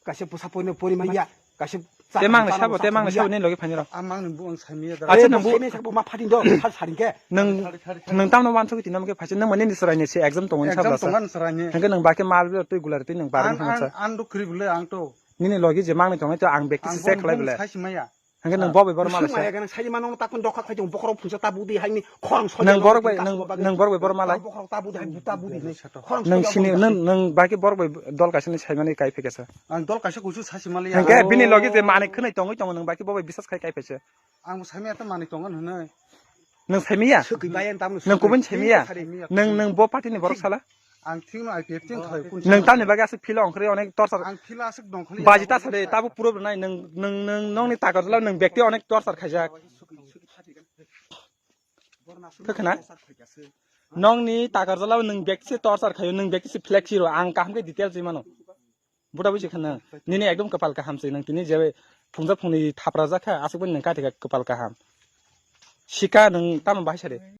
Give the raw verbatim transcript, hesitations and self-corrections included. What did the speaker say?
Kaisa bwsa poino pori maya. Kaisa te mang ni sabo, te mang ni sabo ni logi phani rok. Amang ni buang sami ya. Acha nang bu sami sabo ma phatin do, sar saring ke. Nang nang tamno wan sokiti nam ke phacha nang mani ni serai ni se exam tongo ni sabla sa. Exam tongan serai ni. Hangke nang bake mal twi gular twi nang barang ang, ang, sa. Ang do kri bule ang to. Nini logi je mang ni tongo to ang bekti se khlai bule. Sai simaya. Hangke nang bobai bor malai sa. Maya ganang sai mano takun dokha khai jong bokhorok phunsa ta budi haini khorang soja nang borok bai, nang, nang borok bai bor malai. Bokhorok ta budi hai buta budi nai. Khorang nang soja sini, budi nang, nang baki borok bai dol kaisa ni saimani kai phekesa. Ang dol kaisa kusu sasi mali. Hangke bini logi je manik khwnai tongwi tongo nang baki bobai bisas khai kai phese. Ang bo saimaya ta manik tongo hwnwi. Nang saimaya? Swkwi bai ang tamno nang kubun swkwi saimaya? Saimaya. Nang, nang bo party ni borok sala? Ang thik no I P F thik khai kun. Nang tamni bagwi aswk philo ongkhri onek torchar. Ang philo aswk dong khali. Baji ta sade tabo puro nai nang, nang, nang, nongni takar jala nang bekti onek torchar khaijak. Khe khna? Nongni takar jala nang bekti se torchar khayo, nang bekti se flex hero, ang kaham khe detail se mano. Buda buji khna, nini ekdom kwpal kaham se, nang tini je phungja phungni thapra jakha, aswk bani nang kathika kwpal kaham. Sika nang tamo bahai sade.